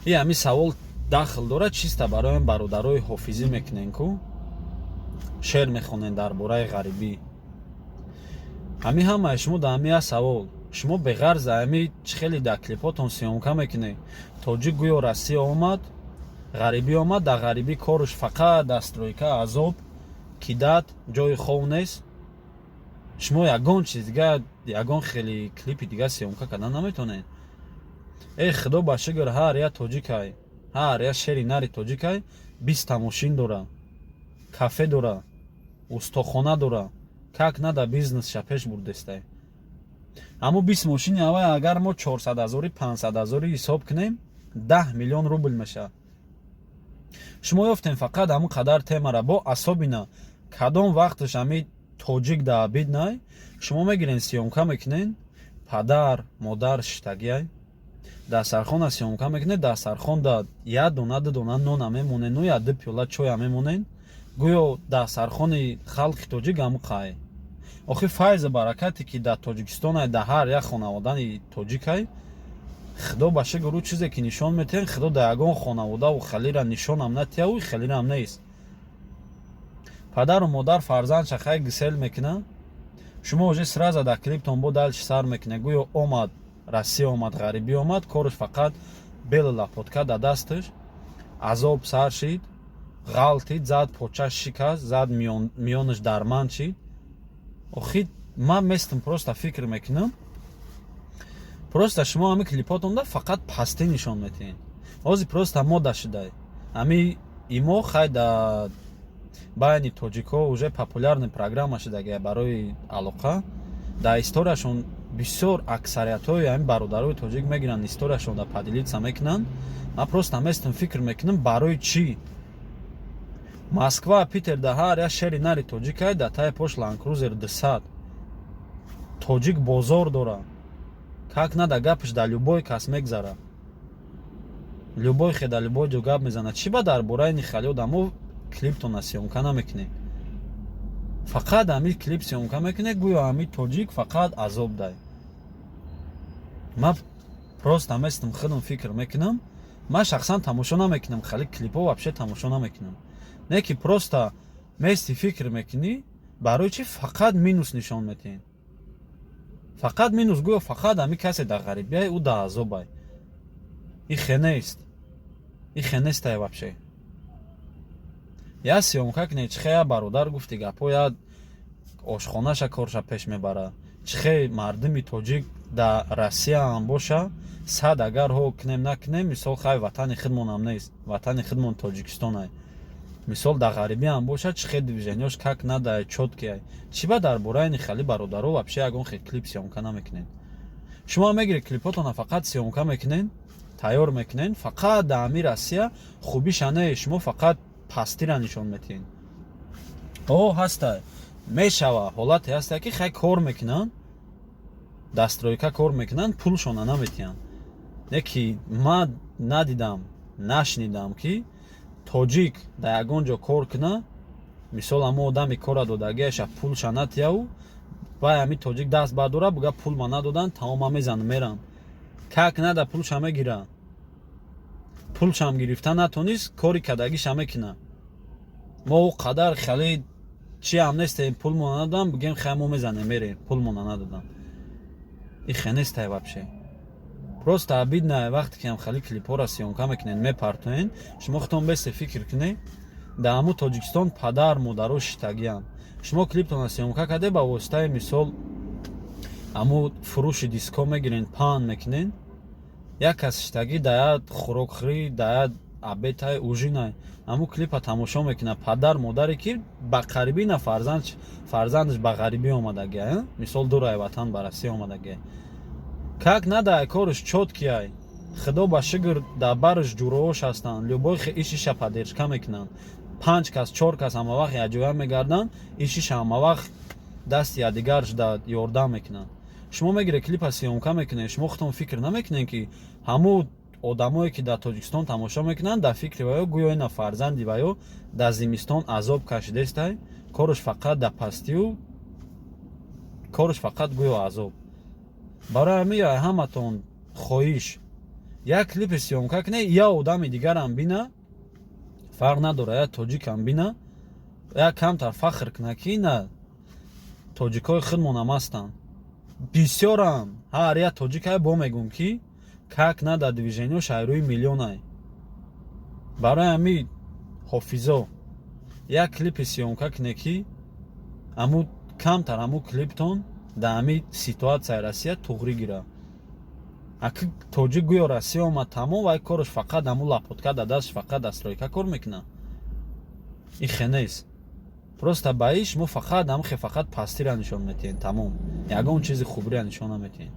И ҳами савол дахл дорад чиста барои бародарои ҳофизӣ мекунен ку, шеър мехонен дар бораи ғарибӣ. Ҳами ҳамаи шумо дар ҳами як савол: шумо беғарза ҳами чӣ хеле дар клипотон съёмка мекунед, тоҷик гӯё Россия омад, ғарибӣ омад, дар ғарибӣ корш фақат дар стройка, азоб, кидат, ҷои хов нест. Шумо ягон чиз дига, ягон хеле клипи дига съёмка кардан наметонед. Э, худо ба шукр, ҳар як тоҷикай, ҳар як шери нари тоҷикай 20-та мошин дора, кафе дора, устохона дора, как надо бизнесша пеш бурдестай. Аммо 20 мошини аввал агар мо 400 ҳазорӣ, 500 ҳазорӣ ҳисоб кунем, 10 миллион рубл мешавад. Шумо ёфтем фақат ҳамун қадар темара бо асобина кадом вақташ ҳами тоҷик да биднай, шумо мегирен, съёмка мекунен, падар модар шиштагиай, дастархона съёмка мекунед, дастархонда як дона, ду дона нона мемонену як ду пиёла чоя мемонен, гӯё дастархони халқи тоҷик ҳамун қай. Охи, файзу баракате, ки дар Тоҷикистонай, дар ҳар як хонаводани тоҷикай, худо ба шукр, ӯ чизе ки нишон метиҳен, худо дар ягон хонаводаву халира нишонам натиҳаву халирам нест. Падару модар фарзандша хай гисел мекунад, шумо уже сразу дар клиптон бо дальше сар мекунед, гӯё омад Россия, омад, ғарибӣ омад, корш фақат бели лопатка дар дасташ, азоб сар шид, ғалтид, зад, почаш шикаст, зад, миёнаш дарманд шид. Охи, ман местам, просто фикр мекунам, просто шумо ҳами клипотонда фақат пастӣ нишон метиҳед. Ҳозир просто мода шудай ҳами имо. Хай, да байни тоҷикҳо уже популярный программа шудагия барои алоқа. Дар историяшон бисёр аксариятҳои ҳамин бародарои тоҷик мегиранд, историяшон да поделиться мекунанд. Ман просто местам, фикр мекунам, барои чӣ Москва, Питер да ҳар як шери нари тоҷикай да таи пош Ланкрузер 200, тоҷик бозор дора, как надо гапаш да любой кас мегзара, любой хе да любой ҷо гап мезанад. Чӣ ба дар бораи нихали одамо клиптона съёмка намекунед? Фақат ҳами клип съёмка мекунед, гӯё ҳами тоҷик фақат азоб дай. Ман просто местам, худам фикр мекунам. Ман шахсан тамошо намекунам хали клипҳо, вообще тамошо намекунам. Не ки просто мести, фикр мекунӣ, барои чӣ фақат минус нишон метиҳед, фақат минус, гӯё фақат ҳами касе дар ғарибияй, ӯ дар азобай. И хе нест, и хе нестай вообще. Як съёмка кунед, чихе як бародар гуфти гапҳо, як ошхонаша корша пеш мебара, чихе мардуми тоҷик дар Россияам боша сад агар ҳо кунем накунем, мисол, хай, ватани худмонам нест, ватани худмон Тоҷикистонай, мисол, дар ғарибиам бошад, чихе движениёш как надо чёткий. Чӣ ба дар бораи нихали бародаро вообще ягон хел клип съёмка намекунед? Шумо мегиред, клипотона фақат съёмка мекунед, тайёр мекунед, фақат дар ҳами Россия хубиша не, шумо фақат пастира нишон метиҳед. О, ҳаста, мешава, ҳолате ҳаста, ки хай кор мекунанд, дар стройка кор мекунанд, пулшона наметиҳанд. Не ки ман надидам, нашнидам, ки тоҷик дар ягон ҷо кор куна, мисол, ҳамо одами кора додагиаша пулша натияву вай ҳами тоҷик даст бардора, буга пул ма надодан, тамома мезанам, мерам. Как надо пулша мегира, пулшам гирифта натонист, кори кадагиша мекуна. Мо ӯ қадар хеле чи ҳам нестем, пулмона надодам, бигем, хай, мо мезанем, мерем, пулмона надодам. И хе нестай вообще. Просто обидно, вақте ки ҳам хали клипҳоро съёмка мекунед, мепартоен. Шумо худтон бесе фикр кунед, дар ҳамун Тоҷикистон падар модаро шитагианд, шумо клиптона съёмка карде, ба воситаи, мисол, ҳамун фурӯши диско мегирен, паҳн мекунен. Як кас шитагӣ дар як хӯрокхӯрӣ, дар як обедай, ужинай, ҳамун клипа тамошо мекунад. Падар модаре, ки ба қарибӣ на фарзандаш ба ғарибӣ омадагия, мисол, дурай ватан ба Россия омадагия, как надо корш чёткий, худо ба шукр, дар барш ҷуроҳош ҳастанд, любой ишиша поддержка мекунанд. Панҷ кас, чор кас ҳама вақт якҷоя мегарданд, ишиша ҳама вақт дасти якдигарш да ёрдам мекунанд. Шумо мегиред, клипа съёмка мекунед, шумо худтон фикр намекунед, ки ҳамун одамое, ки дар Тоҷикистон тамошо мекунанд, дар фикри ваё гӯё ина фарзанди ваё дар зимистон азоб кашидестай, корш фақат дар пастию, корш фақат гӯё азоб. Барои ҳамин ҳаматон хоҳиш. Як клипи съёмка куне, я одами дигарам бина, фарқ надора, я тоҷикам бина, як камтар фахр куна, ки на, тоҷикои худмонам ҳастанд, бисёрам. Ҳар як тоҷикай бо мегӯм, ки как надо, движение ш айрӯи миллионай. Барои ҳами, ҳофизо, як клипи съёмка куне, ки аму камтар аму клиптон дар ҳами ситуатсияи Россия туғрӣ гира. Аки тоҷик гӯё Россия омад, тамом, вай кораш фақат аму лопатка да дастш, фақат да стройка кор мекунад. И хе нест. Просто ба иш мо фақат амхе, фақат пастира нишон метиҳем, тамом, ягон чизи хубрия нишон наметиҳем.